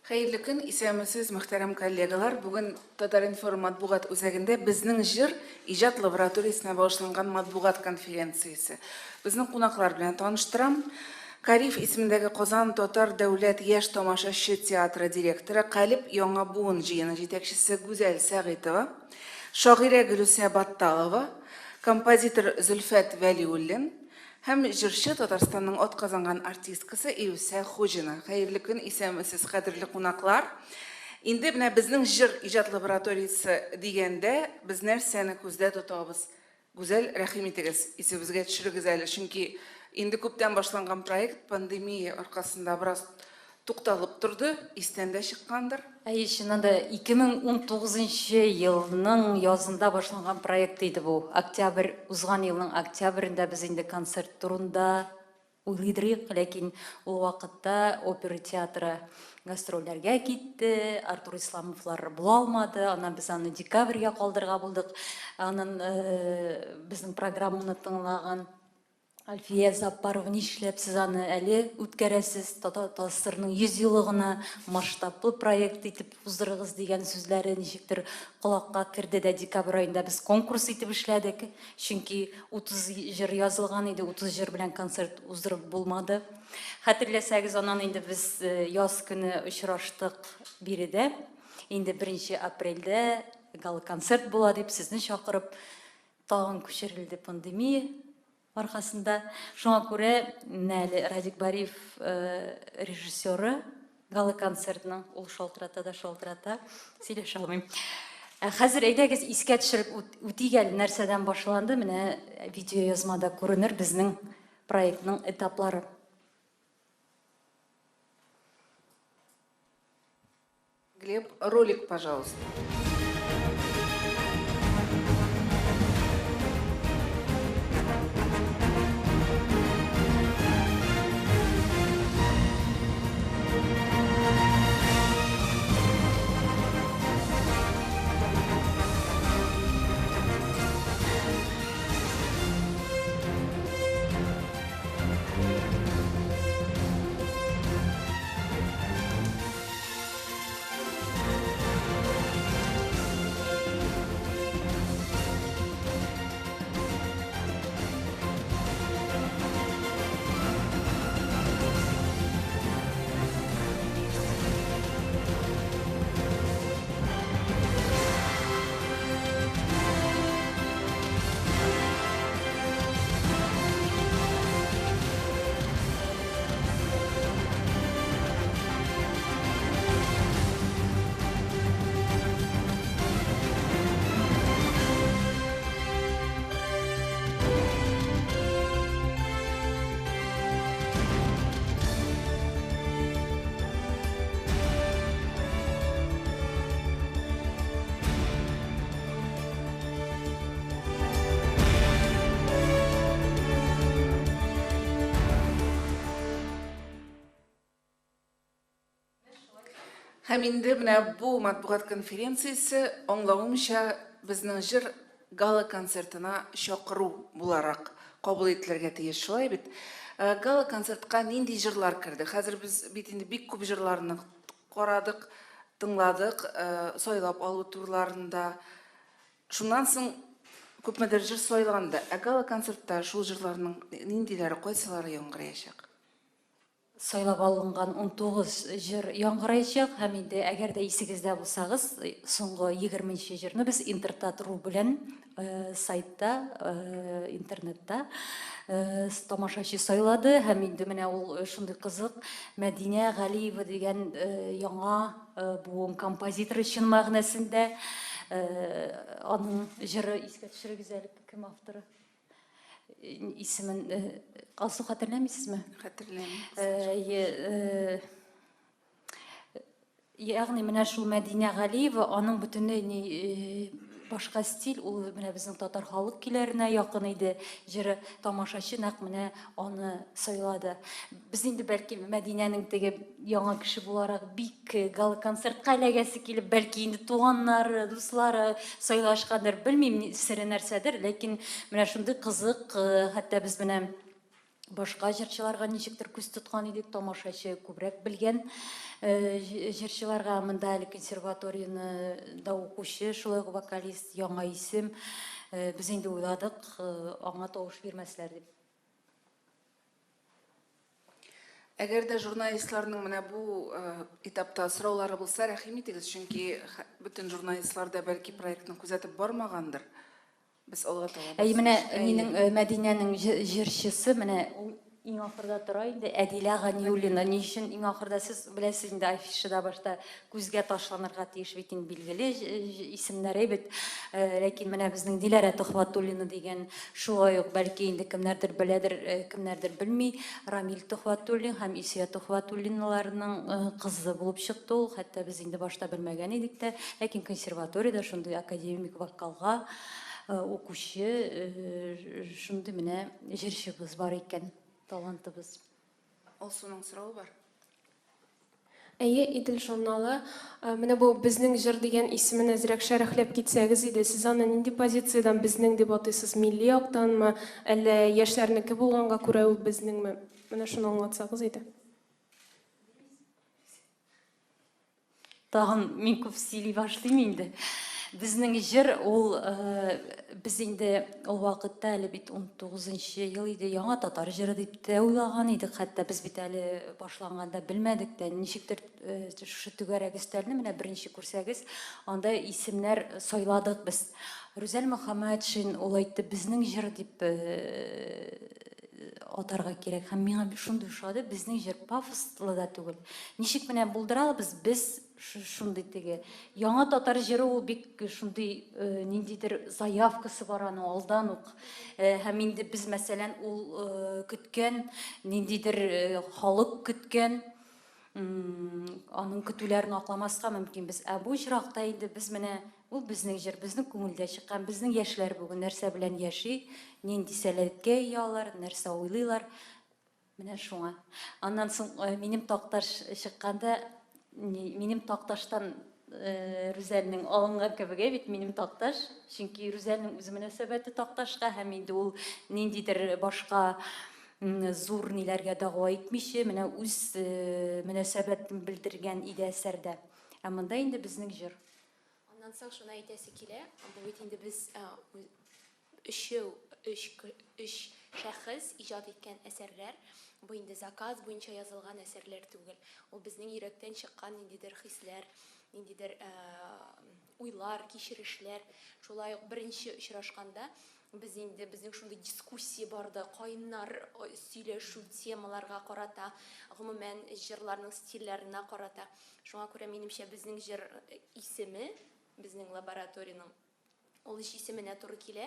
Хәерле көн, исәнмесез, мөхтәрәм коллегалар. Бүген Татар-информ матбугат үзәгендә Безнең җыр иҗат лабораториясенә багышланган матбугат конференциясе. Безнең кунаклар белән таныштырам. Кариев исемендәге Казан татар дәүләт яшь тамашачы театры директоры, Калеб яңа буын җыены җитәкчесе Гүзәл Сәгыйтова, шагыйрә Гөлүсә Батталова, композитор Зөлфәт Вәлиуллин, Һәм җырчы, Татарстанның атказанган артисткасы Илүсә Хуҗина. Хәерле көн, исәнмесез, кадерле кунаклар! Инде менә безнең җыр иҗат лабораториясе дигәндә без нәрсәне күздә тотабыз? Гүзәл, рәхим итегез, исебезгә төшерегез әле, чөнки инде күптән башланган проект пандемия аркасында бераз тукталып торды, истән дә чыккандыр. Әйе, чыннан да 2019 елның язында башланган проект иде бу. Октябрь, узган елның октябрендә без инде концерт турында уйлыйдырыйк, ләкин ул вакытта опера театры гастрольләргә китте, Артур Исламовлар була алмады, аннан без аны декабрьгә калдырырга булдык. Аннан безнең программаны тыңлаган Альфия Заппарова, нишләп сез аны әле үткәрәсез, ТАССРның 100 еллыгына масштаблы проект итеп уздырыгыз дигән сүзләре ничектер колакка керде дә декабрь аенда без конкурс итеп эшләдек. Чөнки 30 җыр язылган иде, 30 җыр белән концерт уздырып булмады. Хәтерләсәгез, аннан инде без э, яз көне очраштык биредә. Инде 1 апрельдә гала-концерт була дип сезне чакырып Тагын күчерелде пандемия аркасында. Шуңа күрә менә әле Радик Бариев э, режиссеры гала-концертның ул шалтырата да шалтырата, сөйләшә алмыйм. Ә хәзер әйдәгез искә төшереп үтик әле нәрсәдән башланды. Менә видеоязмада күренер безнең проектның этаплары. Глеб, ролик, пожалуйста. Һәм инде менә бу матбугат конференциясе, аңлавымча, безнең җыр гала-концертына чакыру буларак кабул ителергә тиеш, шулай бит? Э, гала-концертка нинди җырлар керде? Хәзер без бит инде бик күп җырларны карадык, тыңладык, э, сайлап алу турларында. Шуннан соң күпмедер җыр сайланды. Ә гала-концертта шул җырларның ниндиләре, кайсылары яңгыраячак? Сайлап алынган 19 җыр яңгыраячак һәм инде әгәр дә исегездә булсагыз, соңгы 20 җырны без Интертат.ру белән э, сайтта, э, интернетта э, тамашачы сайлады һәм инде менә ул шундый кызык Мәдинә Галиева дигән яңа буын композиторы чын мәгънәсендә аның җыры искә төшерегез әле, кем авторы? Исемен Алсу хәтерләмисезме? Хәтерләмим. Ягъни менә шул Мәдинә Галиева аның бөтенләй ни башка стиль, ул менә безнең татар халык көйләренә якын иде. Җыры тамашачы нәкъ менә аны сайлады. Без инде бәлки Мәдинәнең теге яңа кеше буларак бик гала-концертка эләгәсе килеп, бәлки инде туганнары, дуслары сайлашкандыр, белмим, сере нәрсәдер, ләкин менә шундый кызык, хәтта без менә Башка җырчыларга ничектер күз тоткан идек, тамашачы күбрәк белгән җырчыларга. Монда әле консерваторияне да укучы, шулай ук вокалист, яңа исем. Без инде уйладык, аңа тавыш бирмәсләр дип. Әгәр дә журналистларның менә бу этапта сораулары булса, рәхим итегез, чөнки бөтен журналистлар да бәлки проектны күзәтеп бармагандыр. Без алга таба Әй, менә нинең Мәдинәнең җырчысы менә ул иң ахырда тора инде Әдилә Ганиуллина. Ни өчен иң ахырда сез беләсез инде афишада башта күзгә ташланырга тиеш бит инде билгеле исемнәре бит. Ләкин менә безнең Диләрә Төхвәтуллина дигән шулай ук бәлки инде кемнәрдер беләдер, кемнәрдер белми. Рамил Төхвәтуллин һәм Илсөя Төхвәтуллиналарның кызы булып чыкты ул. Хәтта без инде башта белмәгән идек тә. Ләкин консерваториядә шундый академик вокалга укучы шундый менә җырчыбыз бар икән, талантыбыз. Алсуның соравы бар. Әйе, Идел журналы. Менә бу Безнең җыр дигән исемен әзрәк шәрехләп китсәгез иде. Сез аны нинди позициядән безнең дип атыйсыз? Милли яктанмы, әллә яшьләрнеке булганга күрә ул безнеңме? Менә шуны аңлатсагыз иде. Тагын мин күп сөйли башлыйм инде. Безнең җыр ул без инде ул вакытта әле бит 19 ел иде, яңа татар җыры дип тә уйлаган идек. Хәтта без бит әле башланганда белмәдек тә, ничектер шушы түгәрәк өстәлне менә беренче күрсәгез, анда исемнәр сайладык без. Рүзәл Мөхәммәтшин ул әйтте, безнең җыр дип атарга кирәк. Һәм миңа шундый ошады, безнең җыр пафослы да түгел. Ничек менә булдыра алабыз без шундый теге. Яңа татар җыры ул бик шундый э, ниндидер заявкасы бар аның алдан ук. Э, һәм инде без мәсәлән ул э, көткән ниндидер халык көткән аның көтүләрен акламаска мөмкинбез. Ә бу очракта инде без менә ул безнең җыр, безнең күңелдә чыккан, безнең яшьләр бүген нәрсә белән яши, нинди сәләткә ия алар, нәрсә уйлыйлар. Менә шуңа. Аннан соң э, минем такташ чыкканда, минем такташтан э, Рүзәлнең алынган кебек бит минем такташ, чөнки Рүзәлнең үз мөнәсәбәте такташка һәм инде ул ниндидер башка зур ниләргә дәгъва итмичә, менә үз э, мөнәсәбәтен белдергән иде әсәрдә. Ә монда инде безнең җыр. Аннан соң шуны әйтәсе килә, бу бит инде без өчәү, өч, өч шәхес иҗат иткән әсәрләр. Бу инде заказ буенча язылган әсәрләр түгел. Ул безнең йөрәктән чыккан ниндидер хисләр, ниндидер уйлар, кичерешләр. Шулай ук беренче очрашканда без инде безнең шундый дискуссия барды, кайнар сөйләшү темаларга карата, гомумән җырларның стильләренә карата. Шуңа күрә, минемчә, безнең җыр исеме, безнең лабораториянең ул эш исеменә туры килә.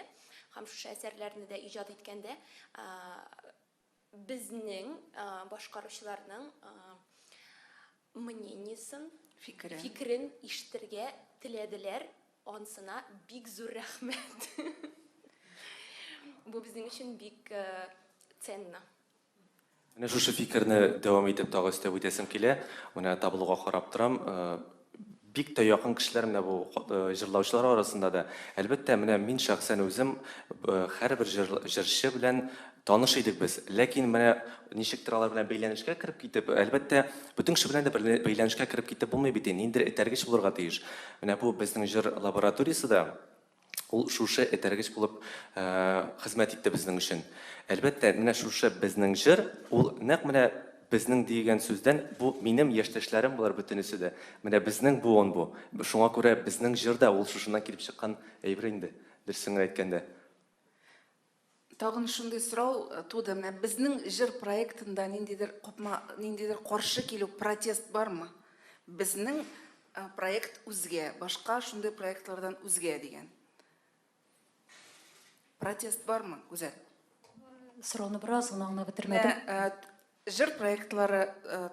Һәм шушы әсәрләрне дә иҗат иткәндә безнең башкаручыларның мнениесен, фикерен, фикерен ишетергә теләделәр. Ансына бик зур рәхмәт. Бу безнең өчен бик ценно. Менә шушы фикерне дәвам итеп тагы өстәп үтәсем килә. Менә таблога карап торам. Бик тә якын кешеләр менә бу җырлаучылар арасында да. Әлбәттә, менә мин шәхсән үзем һәрбер җырчы белән таныш идек без. Ләкин менә ничектер алар белән бәйләнешкә кереп китеп, әлбәттә, бөтен кеше белән дә бәйләнешкә кереп китеп булмый бит инде. Ниндидер этәргеч булырга тиеш. Менә бу безнең җыр лабораториясе дә Ул шушы этәргеч булып хезмәт итте безнең өчен. Әлбәттә, менә шушы безнең җыр, ул нәкъ менә безнең дигән сүздән, бу минем яшьтәшләрем болар бөтенесе дә. Менә безнең буын бу. Шуңа күрә безнең җыр да ул шушыннан килеп чыккан әйбер инде, дөресен генә әйткәндә. Тагын шундый сорау туды, менә безнең җыр проектында ниндидер капма, ниндидер каршы килү, протест бармы? Безнең проект үзгә, башка шундый проектлардан үзгә дигән. Протест бармы, Гүзәл? Сорауны бераз гына аңлап бетермәдем. Менә җыр проектлары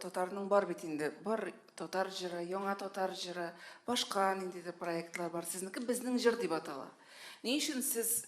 татарның бар бит инде. Бар татар җыры, яңа татар җыры, башка ниндидер проектлар бар. Сезнеке безнең җыр дип атала. Ни өчен сез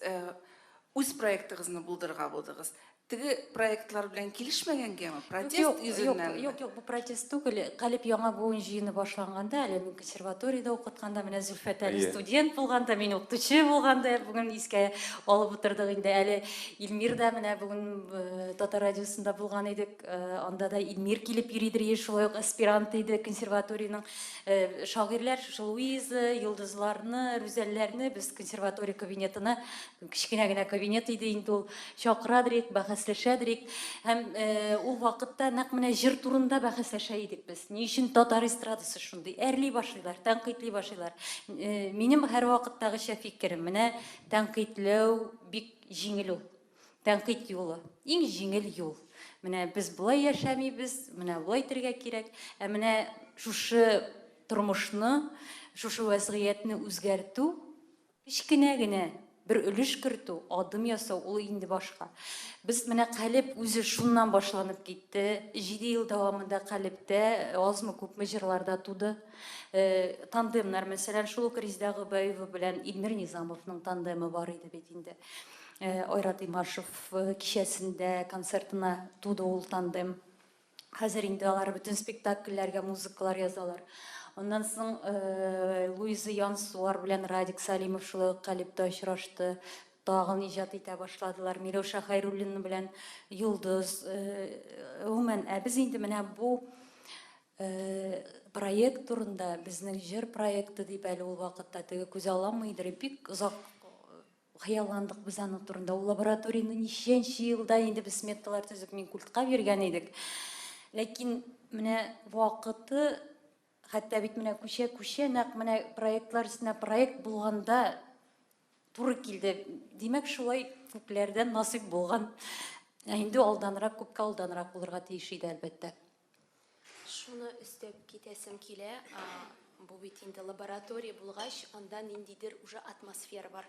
үз проектыгызны булдырырга булдыгыз? Теге проектлар белән килешмәгәнгәме? Протест йөзеннән? Юк, юк, бу протест түгел. Калеб яңа буын җыены башланганда, әле мин консерваториядә укытканда, менә Зөлфәт әле студент булганда, мин укытучы булганда, бүген искә алып утырдык инде. Әле Илмир да менә бүген э, Татар радиосында булган идек. Э, анда да Илмир килеп йөридер, шулай ук аспирант иде консерваториянең. Э, шагыйрьләр шушы Луиза, Йолдызларны, Рүзәлләрне без консерватория кабинетына Кечкенә генә кабинет иде инде ул. Чакырадыр идек, бәхәсләшәдер идек. Һәм э, ул вакытта нәкъ менә җыр турында бәхәсләшә идек без. Ни өчен татар эстрадасы шундый? Әрли башлыйлар, тәнкыйтьли башлыйлар. Э, минем һәрвакыттагыча фикерем, менә тәнкыйтьләү бик җиңел ул. Тәнкыйть юлы. Иң җиңел юл. Менә без болай яшәмибез, менә болай итәргә кирәк. Ә менә шушы тормышны, шушы вәзгыятьне үзгәртү Кечкенә генә бер өлеш кертү, адым ясау, ул инде башка. Без менә Калеб үзе шуннан башланып китте. 7 ел дәвамында Калебтә азмы-күпме җырларда туды. Э, тандемнар, мәсәлән, шул ук Резидә Гобәева белән Илмир Низамовның тандемы бар иде бит инде. Э, Айрат Имашев э, кичәсендә, концертына туды ул тандем. Хәзер инде алар бөтен спектакльләргә музыкалар язалар. Аннан соң э, Луиза Янсуар белән Радик Салимов шулай ук Калибта очрашты. Тагын иҗат итә башладылар. Миләүшә Хәйруллина белән Йолдыз. Э, гомумән, ә без инде менә бу э, проект турында, безнең җыр проекты дип әле ул вакытта теге күзалламыйдыр. Бик озак Хыялландык без аның турында. Ул лабораторияне ничәнче елда инде без сметалар төзеп Минкультка биргән идек. Ләкин менә вакыты хәтта бит менә күчә-күчә нәкъ менә проектлар өстенә проект булганда туры килде. Димәк, шулай күпләрдән насыйп булган. Ә инде алданрак, күпкә алданрак булырга тиеш иде, әлбәттә. Шуны өстәп китәсем килә, бу бит инде лаборатория булгач, анда ниндидер уже атмосфера бар.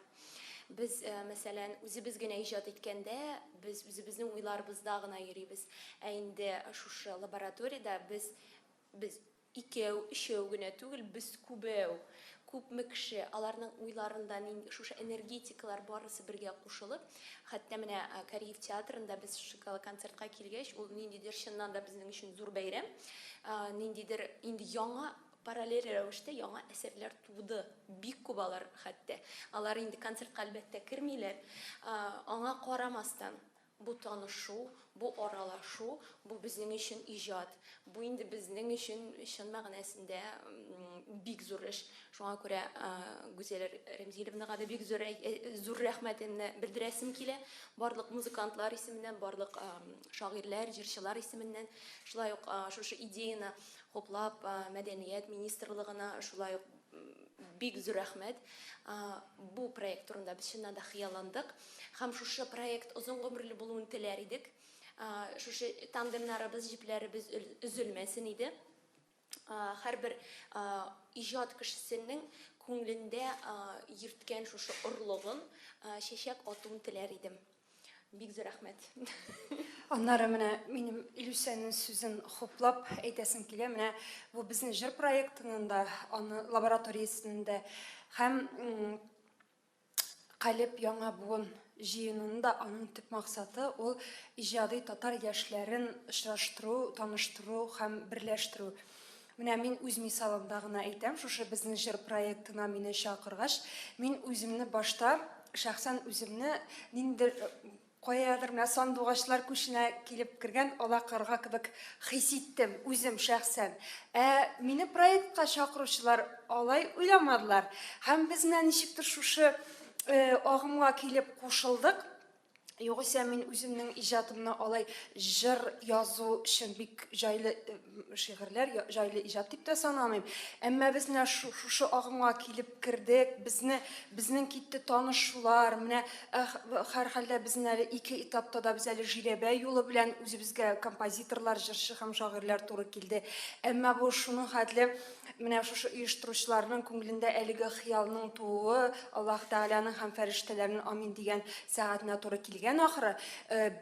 Без, э, мәсәлән, үзебез генә иҗат иткәндә, без үзебезнең уйларыбызда гына йөрибез. Ә инде шушы лабораториядә без без икәү, өчәү генә түгел, без күбәү. Күпме кеше, аларның уйларында нинди шушы энергетикалар барысы бергә кушылып, хәтта менә Кариев театрында без шушы гала-концертка килгәч, ул ниндидер чыннан да безнең өчен зур бәйрәм, ниндидер инде яңа параллель рәвештә яңа әсәрләр туды, бик күп алар хәтта. Алар инде концертка әлбәттә кермиләр. Аңа карамастан, Бу танышу, бу аралашу, бу безнең өчен иҗат. Бу инде безнең өчен чын мәгънәсендә бик зур эш. Шуңа күрә Гүзәл Рәмзилевнага да бик зур, зур рәхмәтемне белдерәсем килә. Барлык музыкантлар исеменнән, барлык шагыйрьләр, җырчылар исеменнән. Шулай ук шушы идеяны хуплап, мәдәният министрлыгына шулай ук бик зур рәхмәт. Бу проект турында без чыннан да хыялландык. Һәм шушы проект озын гомерле булуын теләр идек. Шушы тандемнарыбыз, җепләребез өзелмәсен иде. Һәрбер иҗат кешесенең күңелендә йөрткән шушы орлыгын чәчәк атуын теләр идем. Бик зур рәхмәт. Аннары менә минем Илүсәнең сүзен хуплап әйтәсем килә. Менә бу безнең җыр проектының да, аны лабораториясенең дә һәм Калеб яңа буын җыенының да аның төп максаты ул иҗади татар яшьләрен очраштыру, таныштыру һәм берләштерү. Менә мин үз мисалымда гына әйтәм, шушы безнең җыр проектына мине чакыргач, мин үземне башта, шәхсән үземне ниндидер каядыр менә сандугачлар күченә килеп кергән ала карга кебек хис иттем үзем шәхсән. Ә мине проектка чакыручылар алай уйламадылар. Һәм без менә ничектер шушы агымга килеп кушылдык. Югыйсә мин үземнең иҗатымны алай җыр язу өчен бик җайлы э, шигырьләр, җайлы иҗат дип тә санамыйм. Әмма без менә шушы агымга килеп кердек, безне безнең китте танышулар, менә һәрхәлдә безнең әле ике этапта да без әле жирәбә юлы белән үзебезгә композиторлар, җырчы һәм шагыйрьләр туры килде. Әмма бу шуның хәтле Менә шушы оештыручыларның күңелендә әлеге хыялның тууы Аллаһ Тәгаләнең һәм фәрештәләрнең амин дигән сәгатенә туры килгән. килгән ахры.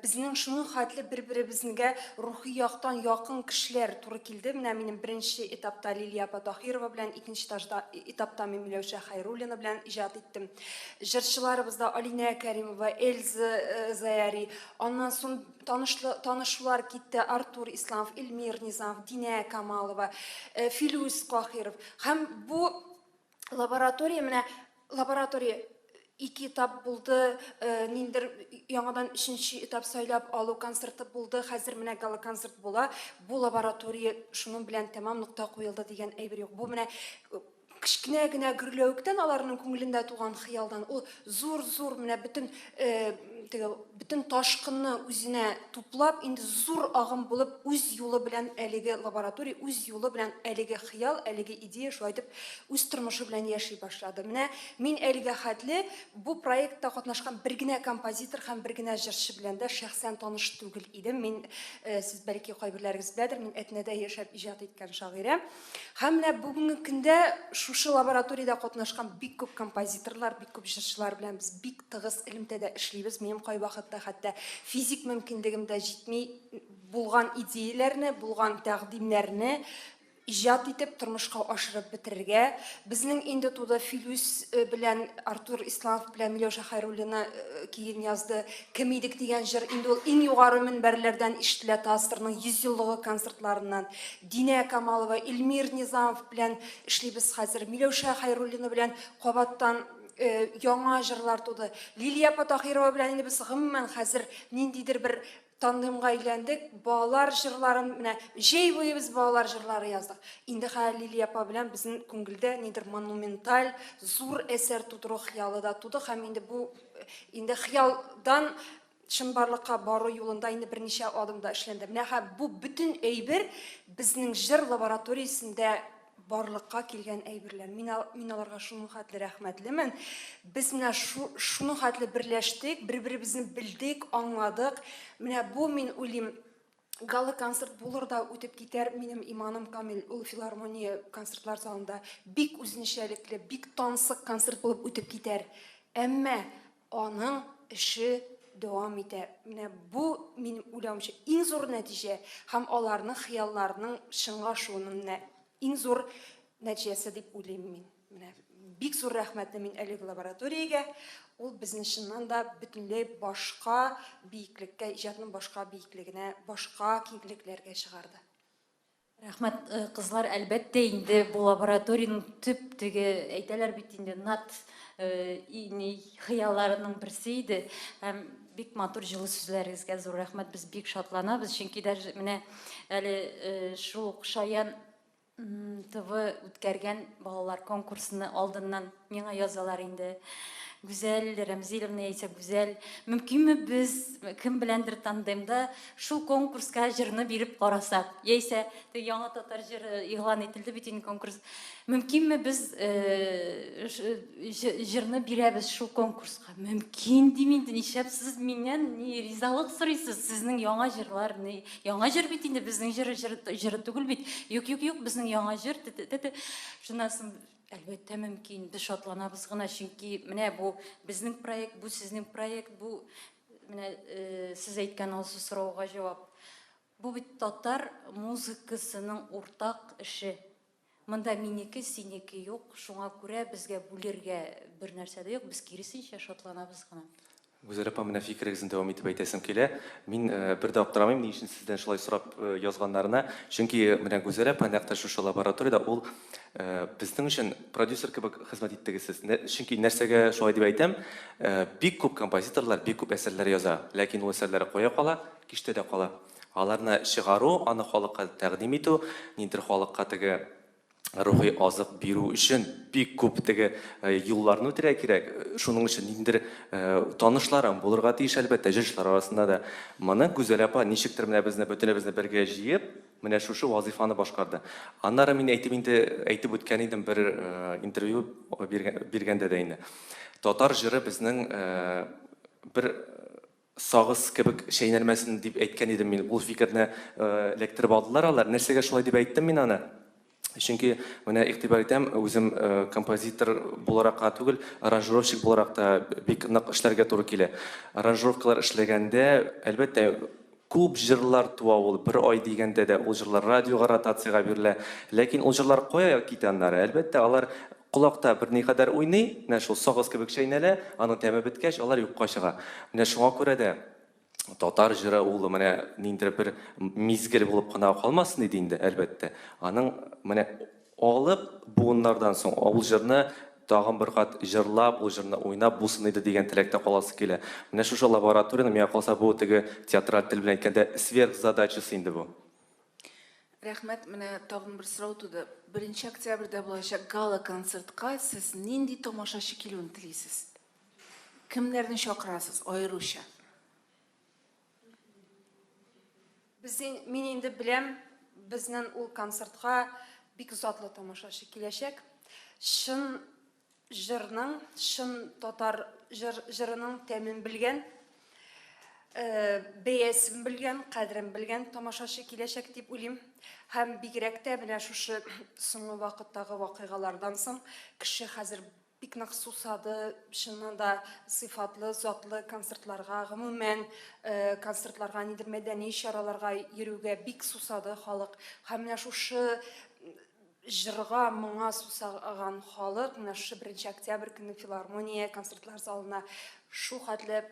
Безнең шуның хәтле бер-беребезнгә рухи яктан якын кешеләр туры килде. Менә минем беренче этапта Лилия апа Таһирова белән, икенче этажда, этапта мин Миләүшә Хәйруллина белән иҗат иттем. Җырчыларыбыз да Алинә Кәримова, Эльза Заяри, аннан соң танышлы, танышулар китте Артур Исламов, Эльмир Низамов, Динә Камалова, Филүс Каһиров. Һәм бу лаборатория менә лаборатория ике этап булды, ниндер яңадан өченче этап сайлап алу концерты булды, хәзер менә гала-концерт була. Бу лаборатория шуның белән тәмам нокта куелды дигән әйбер юк. Бу менә кечкенә генә гөрләвектән аларның күңелендә туган хыялдан ул зур-зур менә бөтен теге бөтен ташкынны үзенә туплап, инде зур агым булып үз юлы белән әлеге лаборатория, үз юлы белән әлеге хыял, әлеге идея шулай итеп үз тормышы белән яши башлады. Менә мин әлегә хәтле бу проектта катнашкан бер генә композитор һәм бер генә җырчы белән дә шәхсән таныш түгел идем. Мин, сез бәлки кайберләрегез беләдер, мин Әтнәдә яшәп иҗат иткән шагыйрә. Һәм менә бүгенге көндә шушы лабораториядә катнашкан бик күп композиторлар, бик күп җырчылар белән без бик тыгыз элемтәдә эшлибез. Минем кайвакытта хәтта физик мөмкинлегем дә җитми булган идеяләрне, булган тәкъдимнәрне иҗат итеп, тормышка ашырып бетерергә. Безнең инде туды Филүс э, белән Артур Исламов белән Миләүшә Хәйруллина э, киен язды. Кем идек дигән җыр инде ул иң югары мөнбәрләрдән ишетелә ТАССРның 100 еллыгы концертларыннан. Динә Камалова, Эльмир Низамов белән эшлибез хәзер. Миләүшә Хәйруллина белән кабаттан э, яңа җырлар туды. Лилия апа Таһирова белән инде без гомумән хәзер ниндидер бер тандемга әйләндек. Балалар җырларын менә җәй буе без балалар җырлары яздык. Инде хәзер Лилия апа белән безнең күңелдә нидер монументаль, зур әсәр тудыру хыялы да туды һәм инде бу инде хыялдан Чынбарлыкка бару юлында инде берничә адым да эшләнде. Менә һәм бу бөтен әйбер безнең җыр лабораториясендә барлыкка килгән әйберләр. Мин, мин аларга шуның хәтле рәхмәтлемен. Без менә шу, шуның хәтле берләштек, бер-беребезне белдек, аңладык. Менә бу, мин уйлыйм, гала-концерт булыр да үтеп китәр, минем иманым камил, ул филармония концертлар залында бик үзенчәлекле, бик тансык концерт булып үтеп китәр. Әмма Аның эше дәвам итә. Менә бу, минем уйлавымча, иң зур нәтиҗә һәм аларның хыялларының чынга ашуының менә иң зур нәтиҗәсе дип уйлыйм мин. Менә бик зур рәхмәтле мин әлеге лабораториягә. Ул безне чыннан да бөтенләй башка биеклеккә, иҗатның башка биеклегенә, башка киңлекләргә чыгарды. Рәхмәт, э, кызлар, әлбәттә инде бу лабораториянең төп теге әйтәләр бит инде нат э, хыялларының берсе иде. Һәм бик матур җылы сүзләрегезгә зур рәхмәт. Без бик шатланабыз, чөнки даже менә әле э, шул ук Шаян ТВ үткәргән балалар конкурсыны алдыннан Миңа язалар инде. Гүзәл Рәмзиловна яисә Гүзәл, мөмкинме без кем беләндер тандемда шул конкурска җырны биреп карасак? Яисә теге яңа татар җыры игълан ителде бит инде конкурс. Мөмкинме без э, җырны бирәбез шул конкурска? Мөмкин дим инде, нишләп сез миннән ни ризалык сорыйсыз? Сезнең яңа җырлар ни? Яңа җыр бит инде, безнең җыр җыры түгел бит. Юк, юк, юк, безнең яңа җыр. Шуннан соң Әлбәттә, мөмкин. Без шатланабыз гына, чөнки менә бу безнең проект, бу сезнең проект, бу менә э, сез әйткән алсу сорауга җавап. Бу бит татар музыкасының уртак эше. Монда минеке, синеке юк, шуңа күрә безгә бүлергә бер нәрсә дә юк, без киресенчә шатланабыз гына. Гүзәл апа, менә фикерегезне дәвам итеп әйтәсем килә. Мин бер дә аптырамыйм, ни өчен сездән шулай сорап язганнарына. Чөнки менә Гүзәл апа нәкъ тә шушы лабораториядә ул безнең өчен продюсер кебек хезмәт иттегез сез. Чөнки нәрсәгә шулай дип әйтәм, бик күп композиторлар бик күп әсәрләр яза, ләкин ул әсәрләре кая кала? Киштәдә кала. Аларны чыгару, аны халыкка тәкъдим итү, ниндидер халыкка теге рухи азык бирү өчен бик күп теге э, юлларны үтәргә кирәк. Шуның өчен ниндидер э, танышларың булырга тиеш, әлбәттә, җырчылар арасында да. Моны Гүзәл апа ничектер менә безне бөтенебезне бергә җыеп, менә шушы вазыйфаны башкарды. Аннары мин әйтеп инде әйтеп үткән идем бер э, интервью биргәндә дә инде. Татар җыры безнең бер Сагыз кебек чәйнәлмәсен дип әйткән идем мин. Ул фикерне эләктереп алдылар алар. Нәрсәгә шулай дип әйттем мин аны? Чөнки менә игътибар итәм, үзем композитор буларак кына түгел, аранжировщик буларак та бик нык эшләргә туры килә. Аранжировкалар эшләгәндә, әлбәттә, күп җырлар туа ул, бер ай дигәндә дә ул җырлар радиога ротациягә бирелә. Ләкин ул җырлар кая китә аннары? Әлбәттә, алар колакта берникадәр уйный, менә шул сагыз кебек чәйнәлә, аның тәме беткәч, алар юкка чыга. Менә шуңа күрә дә татар җыры ул менә ниндидер бер мизгел булып кына калмасын иде инде, әлбәттә. Аның менә алып буыннардан соң ул җырны тагын бер кат җырлап, ул җырны уйнап булсын иде дигән теләктә каласы килә. Менә шушы лабораторияне, миңа калса, бу теге театраль тел белән әйткәндә, сверхзадачасы инде бу. Рәхмәт. Менә тагын бер сорау туды. Беренче октябрьдә булачак гала-концертка сез нинди тамашачы килүен телисез? Кемнәрне чакырасыз аеруча? Без, мин инде беләм, безнең ул концертка бик затлы тамашачы киләчәк. Чын җырның, чын татар җыр, җырының тәмен белгән, э, бәясен белгән, кадерен белгән тамашачы киләчәк дип уйлыйм. Һәм бигрәк тә менә шушы соңгы вакыттагы вакыйгалардан соң кеше хәзер Бик нык сусады, чыннан да сыйфатлы, затлы концертларга, гомумән, концертларга, нидер мәдәни чараларга йөрүгә бик сусады халык. Һәм менә шушы җырга, моңа сусаган халык, менә шушы беренче октябрь көнне филармония концертлар залына шул хәтле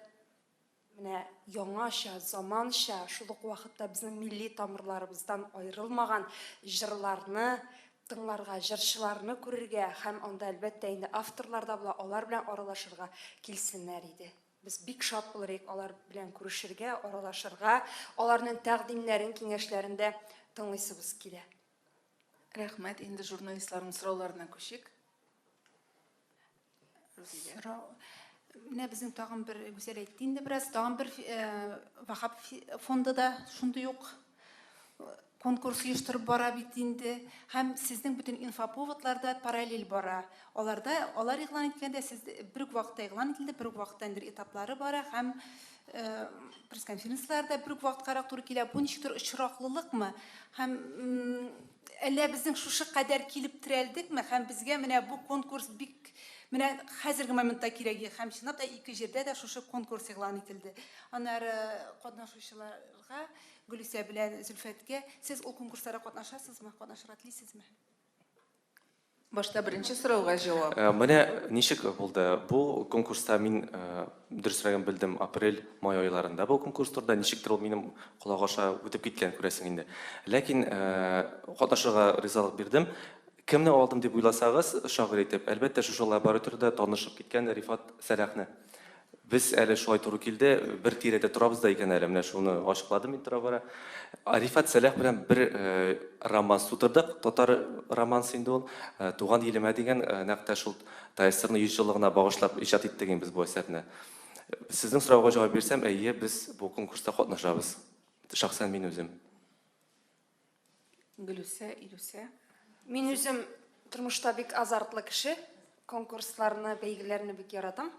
Менә яңача, заманча, шул ук вакытта безнең милли тамырларыбыздан аерылмаган җырларны тыңларга, җырчыларны күрергә һәм анда, әлбәттә инде, авторлар да була, алар белән аралашырга килсеннәр иде. Без бик шат булыр идек алар белән күрешергә, аралашырга, аларның тәкъдимнәрен, киңәшләрен дә тыңлыйсыбыз килә. Рәхмәт. Инде журналистларның сорауларына күчик. Сорау. Менә безнең тагын бер Гүзәл әйтте инде бераз, тагын бер э, Вахап фонды да шундый ук э, конкурс оештырып бара бит инде. Һәм сезнең бөтен инфоповодлар да параллель бара. Аларда алар игълан иткәндә сез бер үк вакытта игълан ителде, бер үк вакытта инде этаплары бара һәм э, пресс-конференцияләр дә бер үк вакыткарак туры килә. Бу ничектер очраклылыкмы? Һәм Әллә безнең шушы кадәр килеп терәлдекме һәм безгә менә бу конкурс бик менә хәзерге моментта кирәк һәм чынлап та ике җирдә дә шушы конкурс игълан ителде. Аннары катнашучыларга Гөлүсә белән Зөлфәткә сез ул конкурсларда катнашасызмы, катнашырга телисезме? Башта беренче сорауга җавап. Менә ничек булды. Бу конкурста мин дөресрәген белдем апрель, май айларында бу конкурс турында. Ничектер ул минем колак аша үтеп киткән, күрәсең инде. Ләкин катнашырга ризалык бирдем. Кемне алдым дип уйласагыз, шагыйрь итеп, әлбәттә, шушы лабораториядә танышып киткән Рифат Сәлахны. Без әле шулай туры килде, бер тирәдә торабыз да икән әле, менә шуны ачыкладым мин тора-бара. Рифат Сәлах белән бер романс тудырдык, татар романсы инде ул, Туган илемә дигән, нәкъ тә шул ТАССРның 100 еллыгына багышлап иҗат иттек инде без бу әсәрне. Сезнең сорауга җавап бирсәм, әйе, без бу конкурста катнашабыз. Шәхсән мин үзем. Гөлүсә, Илүсә. Мин үзем тормышта бик азартлы кеше. Конкурсларны, бәйгеләрне бик яратам.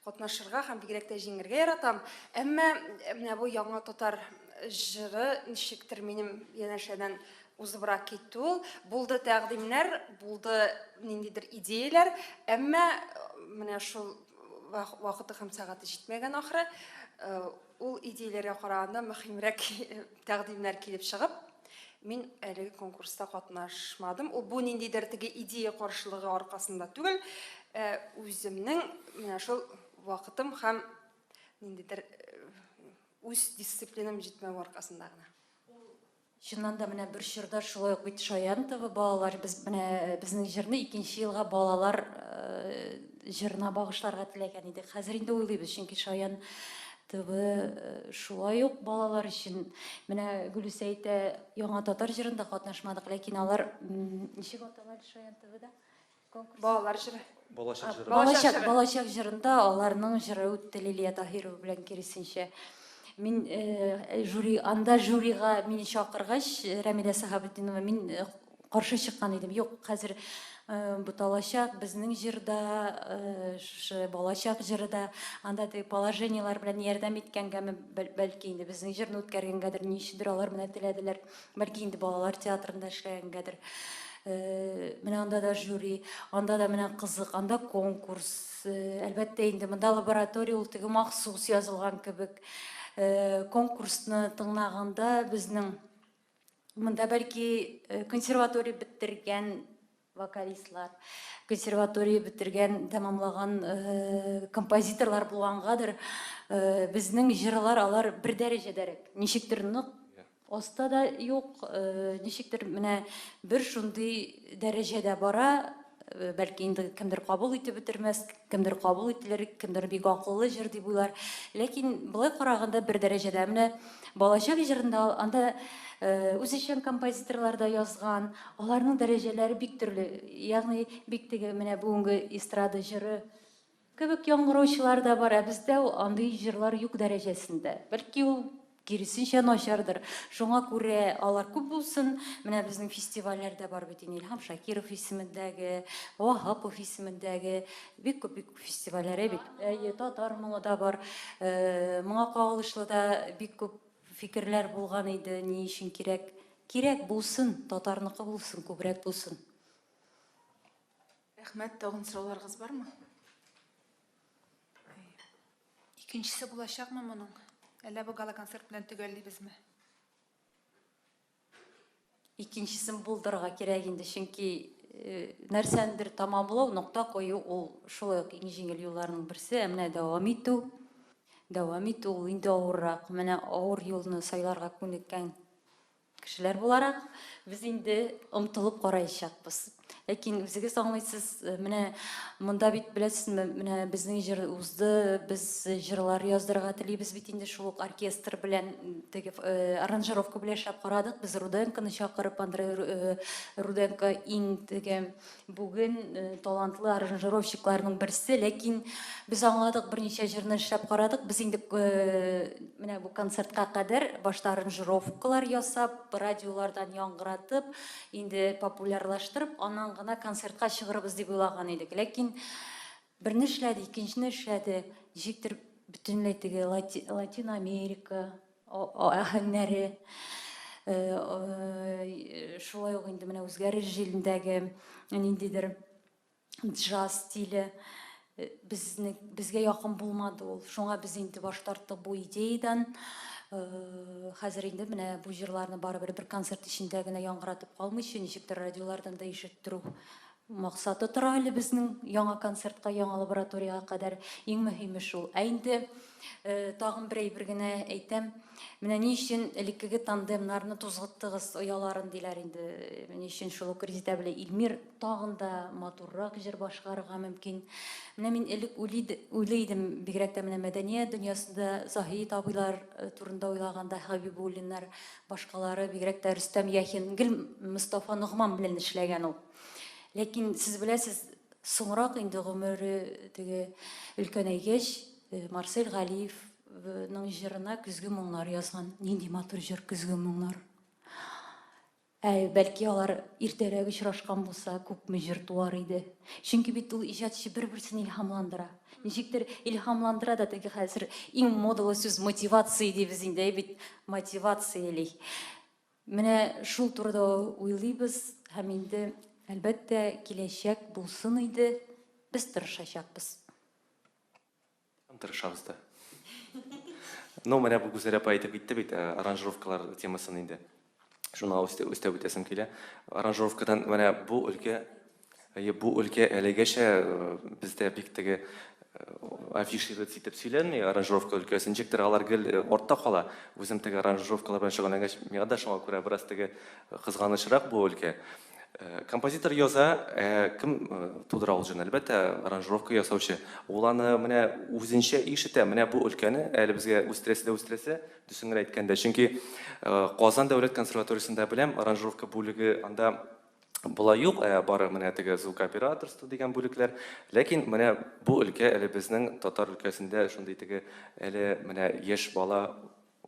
Катнашырга һәм бигрәк тә җиңергә яратам. Әмма менә бу яңа татар җыры ничектер минем янәшәдән узыбрак китте ул. Булды тәкъдимнәр, булды ниндидер идеяләр, әмма менә шул вакыты һәм сәгате җитмәгән ахры. Ул идеяләргә караганда мөһимрәк тәкъдимнәр килеп чыгып, мин әлеге конкурста катнашмадым. Ул бу ниндидер теге идея каршылыгы аркасында түгел, ә үземнең менә шул вакытым һәм ниндидер э, үз дисциплинам җитмәү аркасында гына. Чыннан да менә бер чорда шулай ук бит Шаян ТВ балалар без менә безнең җырны икенче елга балалар э, җырына багышларга теләгән идек. Хәзер инде уйлыйбыз, чөнки Шаян ТВ э, шулай ук балалар өчен. Менә Гөлүсә әйтә, яңа татар җырында катнашмадык, ләкин алар ничек атала әле Шаян ТВда? Конкурс. Балалар җыры. Балачак җыры. Балачак, балачак җырында аларның җыры үтте Лилия Таһирова белән киресенчә. Мин э, жюри, анда жюрига мине чакыргач, Рәмилә Сәхабетдинова, мин э, каршы чыккан идем. Юк, хәзер э, буталачак, безнең җырда, э, шушы балачак җыры да, анда теге положениелар белән ярдәм иткәнгәме, бәлки инде безнең җырны үткәргәнгәдер, ни өчендер алар менә теләделәр. Бәлки инде балалар театрында эшләгәнгәдер. Менә анда да жюри, анда да менә кызык, анда конкурс. Әлбәттә инде монда лаборатория ул теге махсус язылган кебек. Конкурсны тыңлаганда безнең монда бәлки консерватория бетергән вокалистлар, консерватория бетергән, тәмамлаган композиторлар булгангадыр, безнең җырлар алар бер дәрәҗәдәрәк. Ничектер нык Оста да юк, ничектер менә бер шундый дәрәҗәдә бара, бәлки инде кемдер кабул итеп бетермәс, кемдер кабул ителер, кемдер бик акыллы җыр дип уйлар. Ләкин болай караганда бер дәрәҗәдә. Менә Балачак җырында анда үзешчән композиторлар да язган, аларның дәрәҗәләре бик төрле. Ягъни бик теге менә бүгенге эстрада җыры Кебек яңгыраучылар да бар, ә бездә андый җырлар юк дәрәҗәсендә. Бәлки ул киресенчә начардыр. Шуңа күрә алар күп булсын. Менә безнең фестивальләр дә бар бит инде, Илһам Шакиров исемендәге, Ваһапов исемендәге, бик күп бик күп фестивальләр бит. Әйе, татар моңы да бар. Моңа кагылышлы да бик күп фикерләр булган иде, ни өчен кирәк? Кирәк булсын, татарныкы булсын, күбрәк булсын. Рәхмәт, тагын сорауларыгыз бармы? Икенчесе булачакмы моның? Әллә бу гала-концерт белән төгәллибезме? Икенчесен булдырырга кирәк инде, чөнки э, нәрсәндер тәмамлау, нокта кую ул шулай ук иң җиңел юлларның берсе, ә менә дәвам итү, дәвам итү ул инде авыррак. Менә авыр юлны сайларга күнеккән Кешеләр буларак, без инде омтылып караячакбыз. Ләкин үзегез аңлыйсыз, э, менә монда бит беләсезме, менә безнең җыр узды, без җырлар яздырырга телибез бит инде шул ук оркестр белән теге э, аранжировка белән эшләп карадык. Без Руденконы чакырып, Андрей э, Руденко иң теге Бүген талантлы аранжировщикларның берсе, ләкин без аңладык, берничә җырны эшләп карадык. Без инде менә бу концертка кадәр башта аранжировкалар ясап, радиолардан яңгыратып, инде популярлаштырып, аннан гына концертка чыгырбыз дип уйлаган идек. Ләкин берне эшләде, икенчене эшләде, ничектер бөтенләй теге Латин Америка аһәңнәре, шулай ук инде менә үзгәреш җилендәге ниндидер джаз стиле безне безгә якын булмады ул. Шуңа без инде баш тарттык бу идеядан. Хәзер инде менә бу җырларны барыбер бер концерт эчендә генә яңгыратып калмыйча, ничектер радиолардан да ишеттерү максаты тора әле безнең яңа концертка, яңа лабораториягә кадәр. Иң мөһиме шул. Ә инде э, тагын бер әйбер генә әйтәм. Менә ни өчен элеккеге тандемнарны тузгыттыгыз ояларын диләр инде. Ни өчен шул ук Резидә белән Илмир тагын да матуррак җыр башкарырга мөмкин. Менә мин элек уйлый идем, бигрәк тә менә мәдәният дөньясында Заһид абыйлар э, турында уйлаганда, Хәбибуллиннар, башкалары, бигрәк тә Рөстәм Яхин, гел Мостафа Ногман белән эшләгән ул. Ләкин сез беләсез, соңрак инде гомере теге өлкәнәйгәч, э, Марсель Галиевның җырына Көзге моңнар язган. Нинди матур җыр Көзге моңнар. Ә бәлки алар иртәрәк очрашкан булса, күпме җыр туар иде. Чөнки бит ул иҗатчы бер-берсен илһамландыра. Ничектер илһамландыра да теге хәзер иң модалы сүз мотивация дибез инде, әй бит мотивацияли. Менә шул турыда уйлыйбыз һәм инде, әлбәттә, киләчәк булсын иде, без тырышачакбыз. Тырышабыз да. Ну, менә бу Гүзәл апа әйтеп китте бит, э, аранжировкалар темасын инде. Шуны өстәп үтәсем килә. Аранжировкадан менә бу өлкә Әйе, бу өлкә әлегәчә бездә бик теге афишировать итеп сөйләнми, аранжировка өлкәсе. Ничектер алар гел артта кала. Үзем теге аранжировкалар белән шөгыльләнгәч, миңа да шуңа күрә бераз теге кызганычрак бу өлкә. Композитор яза, ә кем тудыра ул җырны? Әлбәттә, аранжировка ясаучы. Ул аны менә үзенчә ишетә. Менә бу өлкәне әле безгә үстерәсе дә үстерәсе, дөресен генә әйткәндә. Чөнки Казан дәүләт консерваториясендә беләм, аранжировка бүлеге анда Болай юк, ә бары менә теге звукооператорство дигән бүлекләр. Ләкин менә бу өлкә әле безнең татар өлкәсендә шундый теге әле менә яшь бала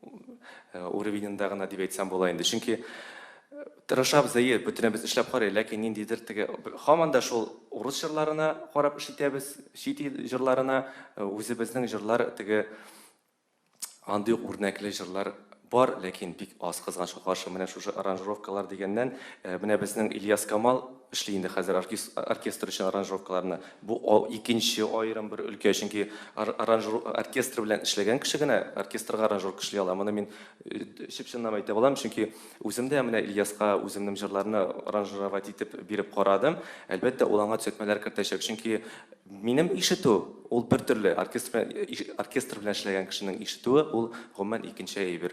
э, уровененда гына дип әйтсәм була инде. Чөнки э, тырышабыз, әйе, бөтенебез эшләп карый, ләкин ниндидер теге һаман да шул урыс җырларына карап эш итәбез, чит ил җырларына, э, үзебезнең җырлар теге Андый ук үрнәкле җырлар Бар, ләкин бик аз, кызганычка каршы. Менә шушы аранжировкалар дигәннән, менә безнең Ильяс Камал эшли инде хәзер оркестр өчен аранжировкаларны. Бу икенче аерым бер өлкә, чөнки оркестр белән эшләгән кеше генә оркестрга аранжировка эшли ала. Моны мин чып-чынлап әйтә алам, чөнки үзем дә менә Ильяска үземнең җырларны аранжировать итеп биреп карадым. Әлбәттә, ул аңа төзәтмәләр кертәчәк, чөнки Минем ишетү, ул бер төрле, оркестр белән, оркестр белән эшләгән кешенең ишетүе, ул гомумән икенче әйбер.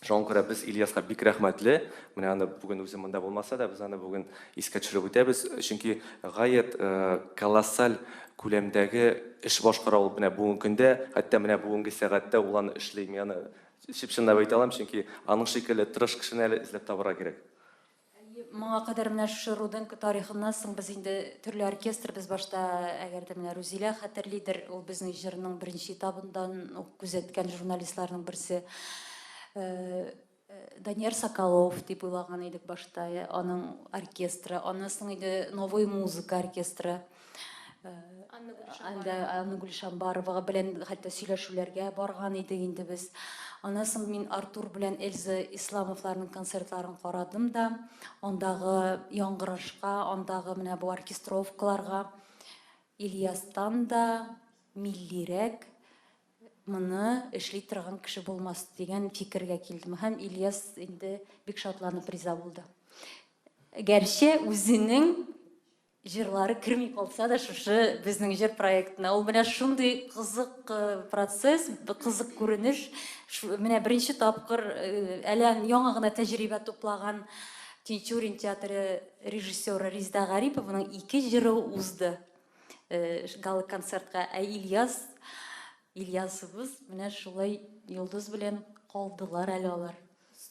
Шуңа күрә без Ильяска бик рәхмәтле. Менә аны бүген үзе монда булмаса да, без аны бүген искә төшереп үтәбез. Чөнки гаять колоссаль күләмдәге эш башкара ул менә бүгенге көндә, хәтта менә бүгенге сәгатьтә ул аны эшли. Мин аны чып-чынлап әйтә алам, чөнки аның шикелле тырыш кешене әле эзләп табырга кирәк. Әйе, моңа кадәр менә шушы Руденко тарихыннан соң без инде төрле оркестр, без башта, әгәр дә менә Рузилә хәтерлидер, ул безнең җырның беренче этабындан ук күзәткән журналистларның берсе. Э, Данияр Соколов дип уйлаган идек башта, аның оркестры, аннан соң инде Новая музыка оркестры. Анда Анна Гульшамбарова белән хәтта сөйләшүләргә барган идек инде без. Аннан соң мин Артур белән Эльза Исламовларның концертларын карадым да, андагы яңгырашка, андагы менә бу оркестровкаларга Ильястан да миллирәк моны эшли торган кеше булмас дигән фикергә килдем. Һәм Ильяс инде бик шатланып риза булды. Гәрчә үзенең җырлары керми калса да шушы безнең җыр проектына. Ул менә шундый кызык э, процесс, кызык күренеш. Менә беренче тапкыр э, әле яңа гына тәҗрибә туплаган Тинчурин театры режиссеры Резеда Гарипованың ике җыры узды э, гала-концертка. Ә Ильяс, Ильясыбыз менә шулай йолдыз белән калдылар әле алар.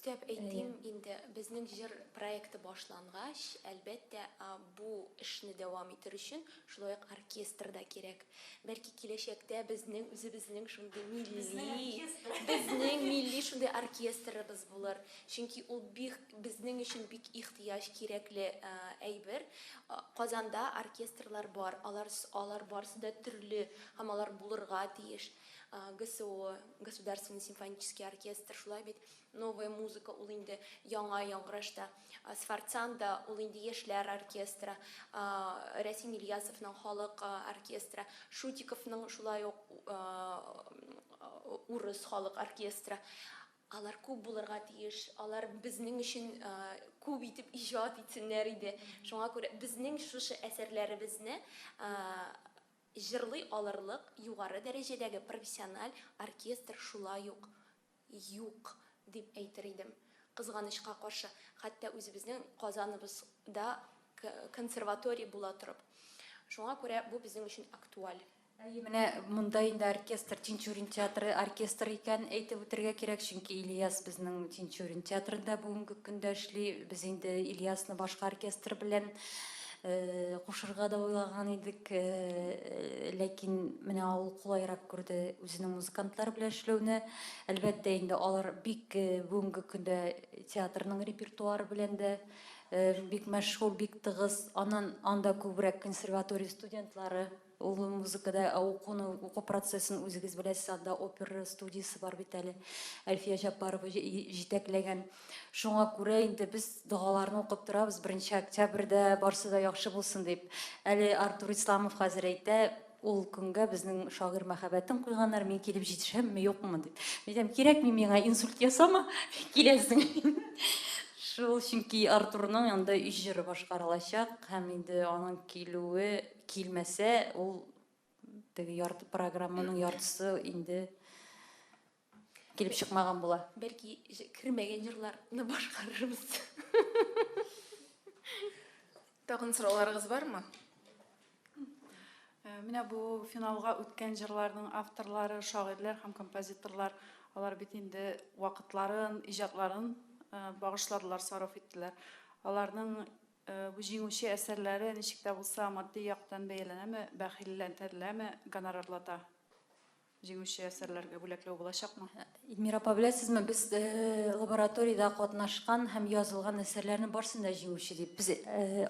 Өстәп әйтим инде, безнең җыр проекты башлангач, әлбәттә, бу эшне дәвам итер өчен шулай ук оркестр да кирәк. Бәлки киләчәктә безнең үзебезнең шундый милли, безнең милли шундый оркестрыбыз булыр. Чөнки ул бик безнең өчен бик ихтыяҗ кирәкле әйбер. Казанда оркестрлар бар, алар алар барысы да төрле һәм алар булырга тиеш. ГСО, Государственный симфонический оркестр, шулай бит, Новая музыка ул инде яңа яңгырашта, Сфорцанда ул инде яшьләр оркестры, Рәсим Ильясовның халык оркестры, Шутиковның шулай ук урыс халык оркестры. Алар күп булырга тиеш, алар безнең өчен күп итеп иҗат итсеннәр иде. Шуңа күрә безнең шушы әсәрләребезне Җырлый алырлык югары дәрәҗәдәге профессиональ оркестр шулай ук юк дип әйтер идем. Кызганычка каршы, хәтта үзебезнең Казаныбызда консерватория була торып. Шуңа күрә бу безнең өчен актуаль. Әйе, менә монда инде оркестр, Тинчурин театры оркестры икәнен әйтеп үтергә кирәк, чөнки Ильяс безнең Тинчурин театрында бүгенге көндә эшли. Без инде Ильясны башка оркестр белән Кушырга да уйлаган идек, ләкин менә ул кулайрак күрде үзенең музыкантлар белән эшләүне. Әлбәттә инде алар бик бүгенге көндә театрның репертуары белән дә бик мәшгуль, бик тыгыз. Аннан анда күбрәк консерватория студентлары Ул музыкада укуны, уку процессын үзегез беләсез, анда опера студиясе бар бит әле. Әлфия Җаппарова җитәкләгән. Шуңа күрә инде без догаларны укып торабыз, 1 октябрьдә барсы да яхшы булсын дип. Әле Артур Исламов хәзер әйтә, ул көнгә безнең шагыйрь мәхәббәтен куйганнар, мин килеп җитешәмме, юкмы дип. Мин әйтәм, кирәкми миңа, инсульт ясама, киләсең. Шул, чөнки Артурның анда өч җыры башкарылачак һәм инде аның килүе Килмәсә, ул теге ярты программаның яртысы инде килеп чыкмаган була. Бәлки кермәгән җырларны башкарырбыз. Тагын сорауларыгыз бармы? Э, менә бу финалга үткән җырларның авторлары, шагыйрьләр һәм композиторлар, алар бит инде вакытларын, иҗатларын э, багышладылар, сарыф иттеләр. Аларның Бу җиңүче әсәрләре ничек тә булса матди яктан бәяләнәме, бәхилләнтереләме, гонорарлата? Җиңүче әсәрләргә бүләкләү булачакмы? Илмира апа, беләсезме, без лабораториядә катнашкан һәм язылган әсәрләрне барысын да җиңүче дип. Без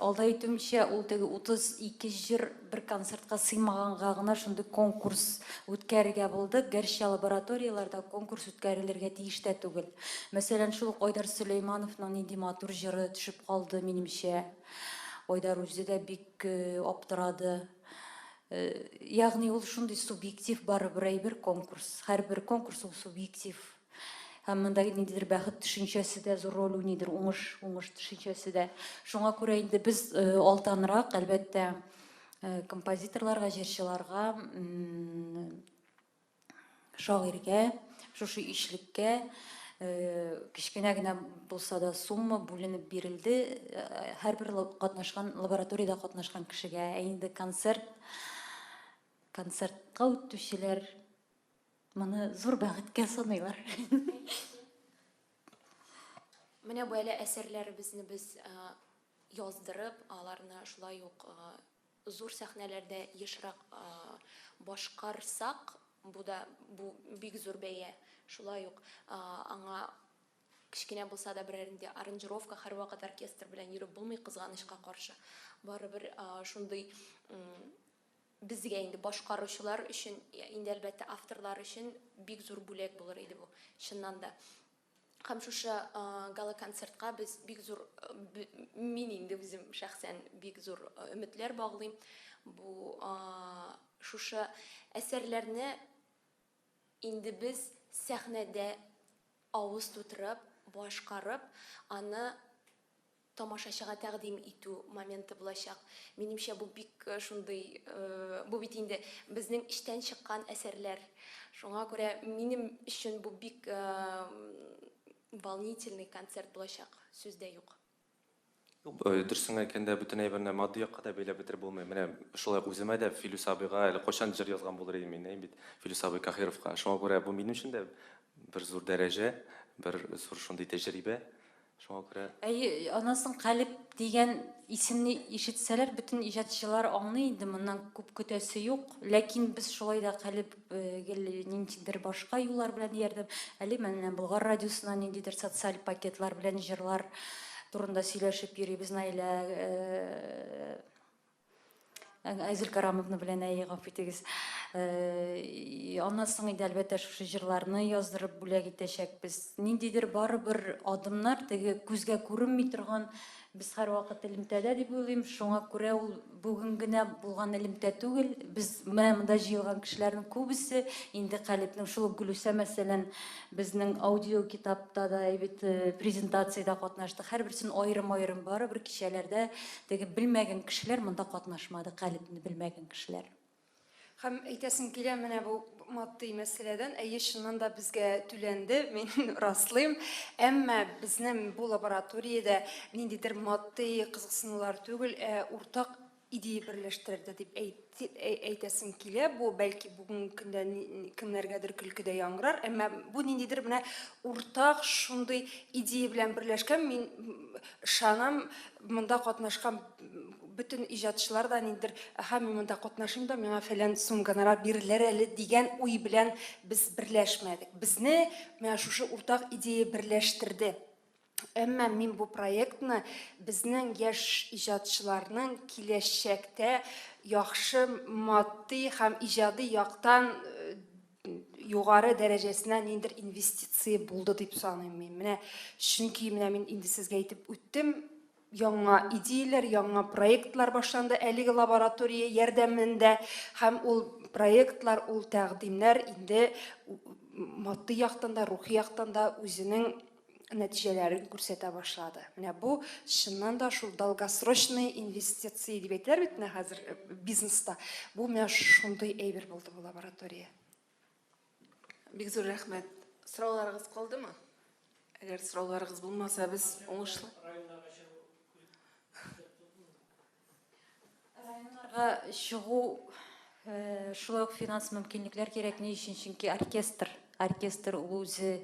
алда әйтүемчә, ул теге 32 җыр бер концертка сыймаганга гына шундый конкурс үткәрергә булдык. Гәрчә лабораторияләрдә конкурс үткәрелергә тиеш тә түгел. Мәсәлән, шул ук Айдар Сөләймановның нинди матур җыры төшеп калды, минемчә. Айдар үзе дә бик аптырады. Ягъни ул шундый субъектив барыбер әйбер конкурс. Һәрбер конкурс ул субъектив. Һәм монда ниндидер бәхет төшенчәсе дә зур роль уйныйдыр, уңыш, уңыш төшенчәсе дә. Шуңа күрә инде без алтанрак, әлбәттә, композиторларга, җырчыларга шагыйрьгә, шушы ишлеккә кечкенә генә булса да сумма бүленеп бирелде һәрбер катнашкан лабораториядә катнашкан кешегә. Ә инде концерт концертка үтүчеләр моны зур бәхеткә саныйлар. Менә бу әле әсәрләребезне без яздырып, аларны шулай ук зур сәхнәләрдә ешрак башкарсак, бу да бу бик зур бәя. Шулай ук аңа кечкенә булса да берәр нинди аранжировка, һәрвакыт оркестр белән йөреп булмый, кызганычка каршы. Барыбер шундый безгә инде башкаручылар өчен, инде әлбәттә авторлар өчен бик зур бүләк булыр иде бу, чыннан да. Һәм шушы гала-концертка без бик зур, мин инде үзем шәхсән бик зур өметләр баглыйм. Бу шушы әсәрләрне инде без сәхнәдә авыз тутырып, башкарып, аны тамашачыга тәкъдим итү моменты булачак. Минемчә, бу бик э, шундый, э, бу бит инде безнең эчтән чыккан әсәрләр. Шуңа күрә минем өчен бу бик э, волнительный концерт булачак, сүз дә юк. Юк, дөресен әйткәндә, бөтен әйберне матди якка да бәйләп бетереп булмый. Менә шулай ук үземә дә Филүс абыйга әле кайчан җыр язган булыр идем мин, әй бит, Филүс абый Каһировка. Шуңа күрә бу минем өчен дә бер зур дәрәҗә, бер зур шундый тәҗрибә. Шуңа күрә. Әйе, аннан соң Калеб дигән исемне ишетсәләр, бөтен иҗатчылар аңлый инде, моннан күп көтәсе юк. Ләкин без шулай да Калеб гел ниндидер башка юллар белән ярдәм. Әле менә Болгар радиосына ниндидер социаль пакетлар белән җырлар турында сөйләшеп йөрибез Наилә Айзел Карамовна белән, әйе, гафу итегез. Аннан соң инде, әлбәттә, шушы җырларны яздырып бүләк итәчәкбез. Ниндидер барыбер адымнар, теге күзгә күренми торган, без һәрвакыт элемтәдә дип уйлыйм. Шуңа күрә ул бүген генә булган элемтә түгел. Без менә монда җыелган кешеләрнең күбесе инде Калебнең шул ук Гөлүсә, мәсәлән, безнең аудиокитапта да бит презентациядә катнашты. Һәрберсен аерым-аерым барыбер кичәләрдә Теге белмәгән кешеләр монда катнашмады, Калебне белмәгән кешеләр. Һәм әйтәсем килә, менә бу матди мәсьәләдән, әйе, чыннан да безгә түләнде, мин раслыйм. Әмма безнең бу лабораториядә ниндидер матди кызыксынулар түгел, ә уртак идея берләштерде дип әйтәсем килә. Бу бәлки бүгенге көндә кемнәргәдер көлке дә яңгырар, әмма бу ниндидер менә уртак шундый идея белән берләшкән, мин ышанам, монда катнашкан бөтен иҗатчылар да ниндидер, әһә, мин монда катнашыйм да, миңа фәлән сум гонорар бирерләр әле дигән уй белән без берләшмәдек. Безне менә шушы уртак идея берләштерде. Әмма мин бу проектны безнең яшь иҗатчыларның киләчәктә яхшы матди һәм иҗади яктан э, югары дәрәҗәсенә ниндидер инвестиция булды дип саныйм мин. Менә чөнки менә мин инде сезгә әйтеп үттем, яңа идеяләр, яңа проектлар башланды әлеге лаборатория ярдәмендә һәм ул проектлар, ул тәкъдимнәр инде матди яктан да, рухи яктан да үзенең нәтиҗәләрен күрсәтә башлады. Менә бу чыннан да шул долгосрочный инвестиция дип әйтәләр бит менә хәзер э, бизнеста. Бу менә шундый әйбер булды бу лаборатория. Бик зур рәхмәт. Сорауларыгыз калдымы? Әгәр сорауларыгыз булмаса, без уңышлы. Районнарга чыгу э, шулай ук финанс мөмкинлекләр кирәк. Ни өчен? Чөнки оркестр. Оркестр ул үзе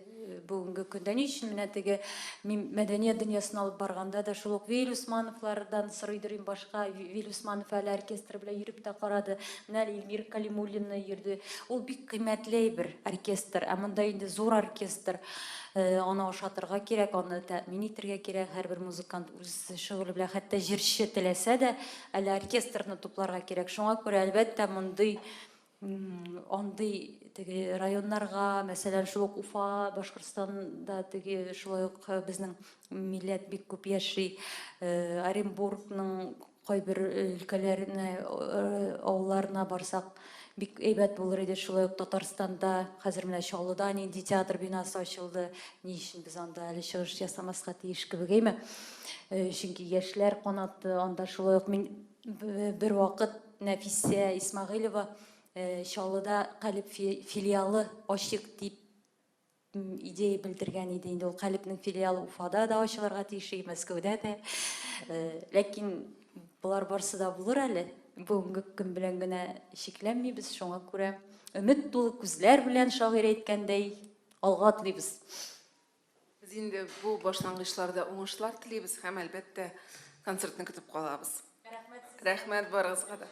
бүгенге көндә ни өчен менә теге мин мәдәният дөньясын алып барганда да шул ук Вил Усмановлардан сорыйдыр инде башка Вил Усманов әле оркестр белән йөреп тә карады. Менә әле Эльмира Калимуллина йөрде. Ул бик кыйммәтле әйбер оркестр. Ә монда инде зур оркестр. Аны ашатырга кирәк, аны тәэмин итәргә кирәк. Һәрбер музыкант үз шөгыле белән, хәтта җырчы теләсә дә, әле оркестрны тупларга кирәк. Шуңа күрә, әлбәттә, мондый андый теге районнарга, мәсәлән, шул ук Уфа, Башкортстанда теге шулай ук безнең милләт бик күп яши. Оренбургның кайбер өлкәләренә, авылларына барсак, бик әйбәт булыр иде. Шулай ук Татарстанда, хәзер менә Чаллыда нинди театр бинасы ачылды, ни өчен без анда әле чыгыш ясамаска тиеш кебек, әйме? Чөнки яшьләр канаты анда шулай ук мин Бервакыт Нәфисә Исмәгыйлева Чаллыда Калеб филиалы ачыйк дип идея белдергән иде. Инде ул Калебнең филиалы Уфада да ачылырга тиеш, Мәскәүдә дә. Ләкин болар барсы да булыр әле. Бүгенге көн белән генә чикләнмибез, шуңа күрә өмет тулы күзләр белән шагыйрь әйткәндәй алга атлыйбыз. Без инде бу башлангычларда уңышлар телибез һәм, әлбәттә, концертны көтеп калабыз. Рәхмәт барыгызга да.